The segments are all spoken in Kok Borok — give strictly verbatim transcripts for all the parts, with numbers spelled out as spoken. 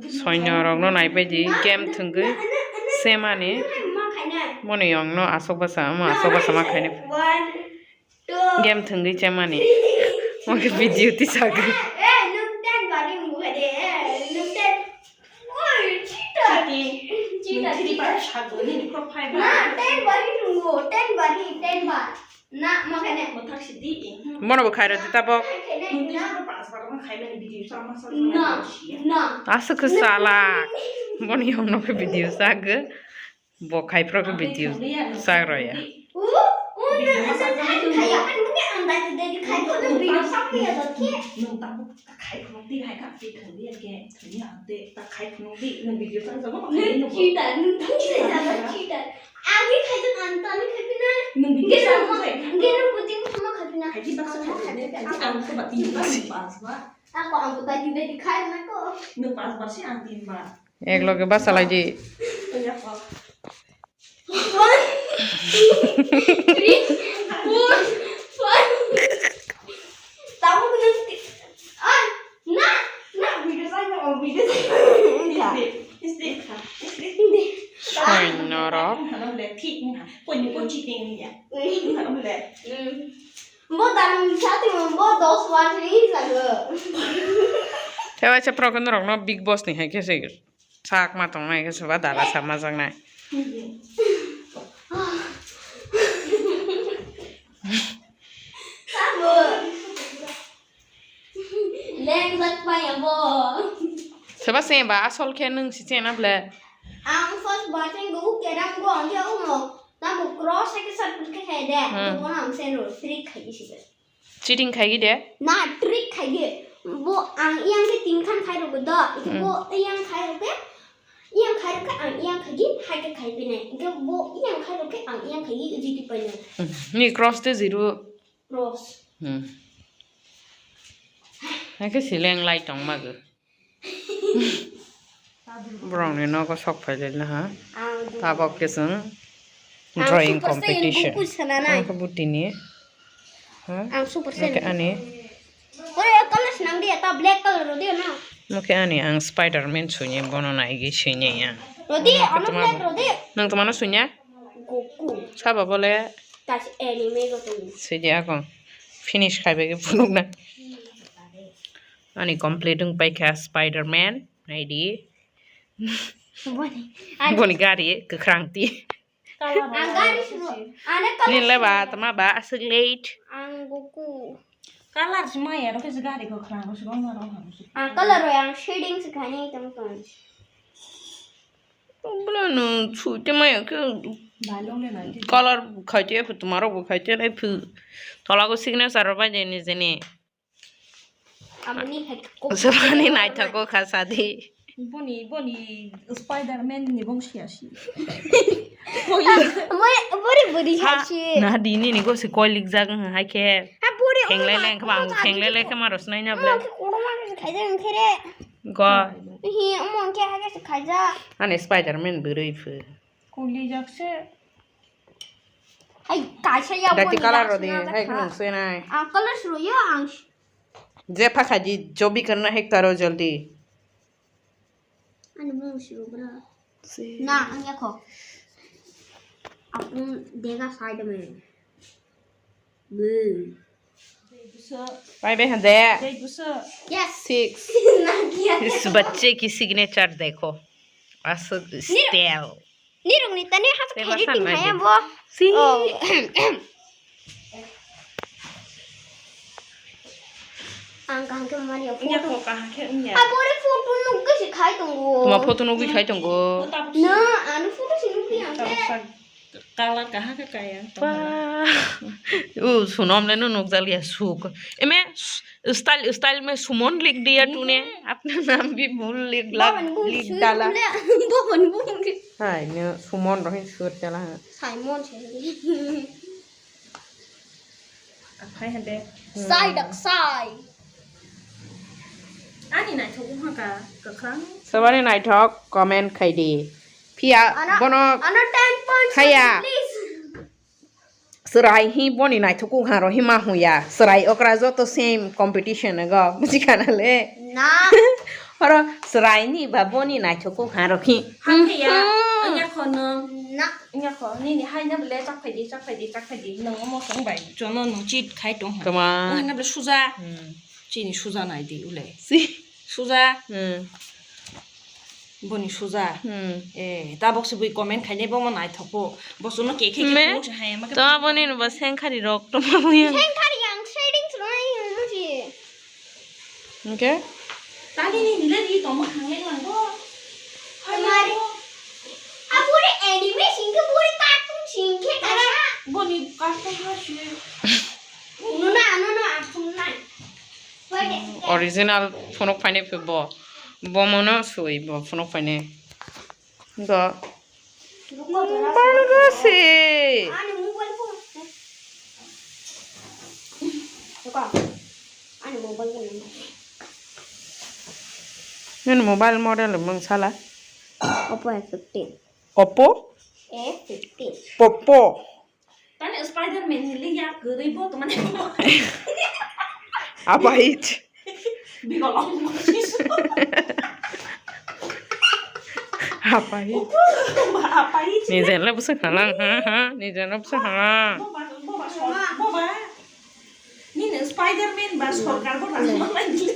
Soino rokno naibaidi game thwngwi semani. Moni yongno asok basa, omo asok basa ma khainai. Game thwngwi chemani. Omo khe video tisagwi. Bono bo khairodi tabok. Aswk khe salak. Boni yongno khe video sagwi. Bo khai phro khe video sak rw ya. Ek loge basa lai di. One, two, three, four, five. Tabuk nang ti-, ah, na, na, video sai na, oh, video sai. Soino rok. Bo dalam sati mo, bo dos bar ni jago. Tewa se program rok no Bigg Boss ni hai khe se. Sak ma tongnai khe soba dala sa ma jaknai. Leng jak paya bo. Soba se ba asol khe nwng si chena ble. Ang first batting go kerang go ang khe umo. Tamo cross hai khe shot put khe khai de. Hmm. Bono ang send ro trick khai di sibe. Cheating khai gi de? Na, trick khai gi. Bo ang yang khe tin khan khai rok do. Iko bo yang khai rok khe, yang khai rok khe ang yang khai gi, hai khe khai pine. Iko bo yang khai rok khe ang yang khai gi, jiti paine. Hmm. Ni cross de zero. Cross. Hmm. Hai khe seleng lai tong ma go. Borokni nogo sok phai le ha. Ang Tabok khe chwng ang drawing super saiyan competition. Goku sana nai. Ang khe butini. Ha? Ang super saiyan. Oke ani. Ore color nang dia ta black color ro dia na. Oke ani ang Spider-Man suni bono nai gi sini ya. Rodi, ano black rodi. Nang to mano sunya? Goku. Saba bole. Tas anime go to. Sidi ako. Finish khai bai phunuk na. Ani complete wng paikha Spider-Man, naidi. Boni. Boni gari kwkhwrang ti. Ang gari suru. Ane color. Nile ba, tama ba, aswk late. Ang Goku. Color si maya, rokhe si gari kwkhwrang, rokhe si rong rong. Ang color roi, ang shading si khani tong tong. Bwlano suite maya khe. Balung le nai. Color bo khaite phu, tuma rok bo khaite nai phu. Tola go signature rok bai jeni jeni. Amoni hai ko. Sabani naithogo kha sadi. Boni, boni Spider-Man ni bong sia si. Bori, bori sia si. Na dini ni go si koi lik jag hai khe. Ha bori. Khenglai leng khe bang, khenglai leng khe ma ros nai na ble. Kono ma khe khai jang khere. Go. Hi, omo khe ha khe khai ja. Ani Spider-Man bwrwi phu. Kuli jak se. Hai, kaisa ya. Dati boni color yak rodi, sina hai jakha. Khulung sui nai. Ang color suru ya, ang. Je phakha di, jo bhi karna hai karo jaldi. Ani mung suru bra. Si. Na, ang ya kho. Ang dega side me. Boo. Bye bye hande. Yes. Six. Na kiya. Is bacche ki signature dekho. Aswk style. Nirok ni tani hap khairi tin hai bo. Si. Oh. Ang kaham khe mani photo. Nya ko kaham khe nya. Abore photo nugwi se khai tongo. Tuma photo nugwi khai tongo. Na, ano photo se nugwi ang khe. Color kaham khe kaya. Wah. U, sunom le no nukjaliya suk. Eme, style, style mein Suman likh diya tune. Apna naam bhi bhul likh la, likh dala. Hai, no, Suman rohin sur chala hai. Simon se. Aphai hande. Sai dak sai. Ani naithok wngkha kwkhwrang. Sabani naithok comment khai di. Phiya bono ano ten point khaya. Please. Chwrai hi boni naithok wngkha ro hi ma huya. Chwrai okra joto same competition go. Buji khana le. Na. Oro Chwraini ba boni naithok kok ha rokhi. Hakhe ya, wngya kho nwng. Na. Wngya kho, nini hai na bole chak phai di, chak phai di, chak phai di. Nwng omo song bai, jono nwng cheat khai tong ha. Toma. Wngya na bole suja. Hmm. Chini suja nai di ule. Si. Suja. Hmm. Boni suja. Hmm. Eh, tabok se bui comment khainai bomo naithok kho. Bo suno ke khe khe Me? Phunuk se hai ma khe. To boni no ba sengkhari rok to ma buya. Sengkhari ang shading chwrai mo si. Hingke? Tani ni nile ri tongma hangleng lang bo. Hai Mari. Lang bo. Abore anime singke bore cartoon singke kasa. Boni cartoon ha si. Nuna, nuna, aphun nai. Original phunuk phainai phi bo. Bo mono sui bo phunuk phainai. Go. Bargasi. Ani mobile phone. Ani mobile phone. Nini mobile model mung sala? Oppo A fifteen. Oppo? A fifteen. Popo. Tani Spider-Man ni le yak kwrwi bo to mane. Apa hit? Bigol ong. Apa hit? Apa hit? Ni jen le busa halang, ha, ha. Ni jen le busa halang. Boba, boba, boba. Nini Spider-Man ba sorkar bo rang manai.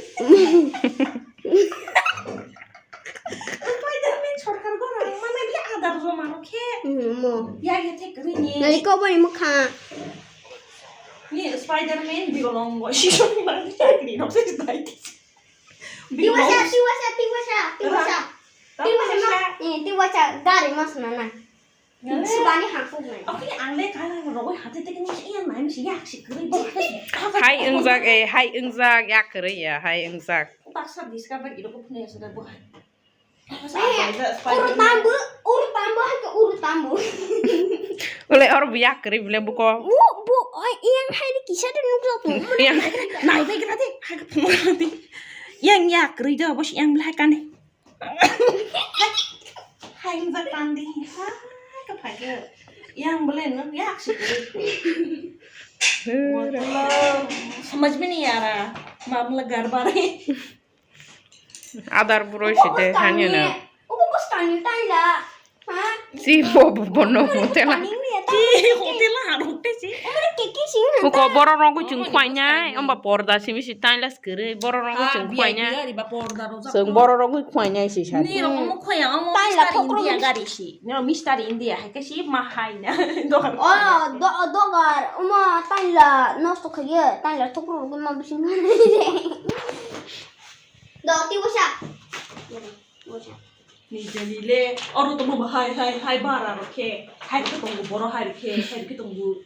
Spider-Man sorkar bo rang manai bile adar joma rok khe. Hmm, mo. Ya ya thek ri ni. Nai ko bani mukha. Ni Spider-Man bigolong bo sisoni ba chakri rok se dai. Tiwasa, tiwasa, tiwasa, tiwasa. Tiwasa ma, eh, tiwasa gari mas na na. Subani hangkuk nai. Oke, ang le kala rogoi hati teke ni iya nai misi yak si kri bo. Hai wngjak, eh, hai wngjak, yak kwrwi ya, hai wngjak. Baksa discover iro ko phunai sa da bo hai. Uru tambu, uru tambu, hai ke uru tambu. Ule or bu yak kwrwi bile buko. Bu, bu, oi, iyang hai ni kisa de nuk jok. Iyang. Nai bai kena de, hai ke phunai de. Iyang yak kwrwi do, bos iyang bile hai kane. Hai wngjak tandi. Hai ka phai khe. Yang bole nwng yak si kwrwi. Samajh mein nahi aa raha. Mamla gadbad hai. Adar buroi si de hani na. Ubo bostani taila. Ha? Si bo bo bo no hotel. Tani ni ta. Si hotel ha rok te si. Umre keke si. Ko boro rong ko chung khwai nai, amba porda simi si taila. Kwrwi borok rok chwng khwai nya. Chwng borok rok khwai nya si sa. Ni rok omo khwai ya, omo Mister India gari si. Ni rok Mister India hai khe si ma hai na. Dogar. Oh, do dogar. Omo taila nosto khaiye, taila thokro rok ma bising. Do ti wasa. Wasa. Ni jani le, oro to bo hai hai hai bara rok khe. Hai khe tongo boro hai khe, hai khe tongo.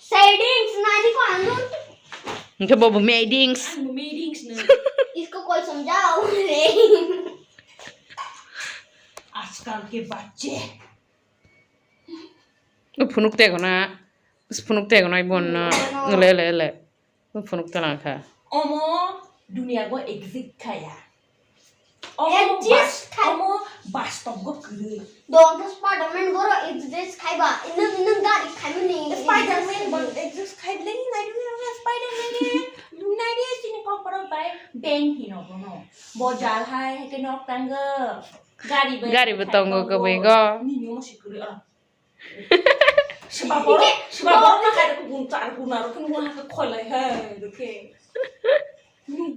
Shadings nai di ko ano. Hingke bo bo meetings. Ang bo meetings no. Isko koi somjao re. Ajkal ke bacche. Phunuk te gona. Phunuk te gona ibon no. Ano. Le le le. Phunuk te lang kha. Omo dunia go exist khaya. Omo exist bas-, khai- omo bastob go kwrwi. Dong khe Spider-Man boro exist khaiba. Nwng, nwng gari khaimani Spider-Man exist bo khai. Exist khai le nai nai Spider-Man ni. Nai ni sini kok boro bai beng hino bono. Bo jal hai ke nok tango. Gari bai gari bo tongo kwbwi go. Nini omo si kwrwi ah. Seba borok, seba borok na khai rok gun char gun aro kun gun ha kholai hai rok khe. Nung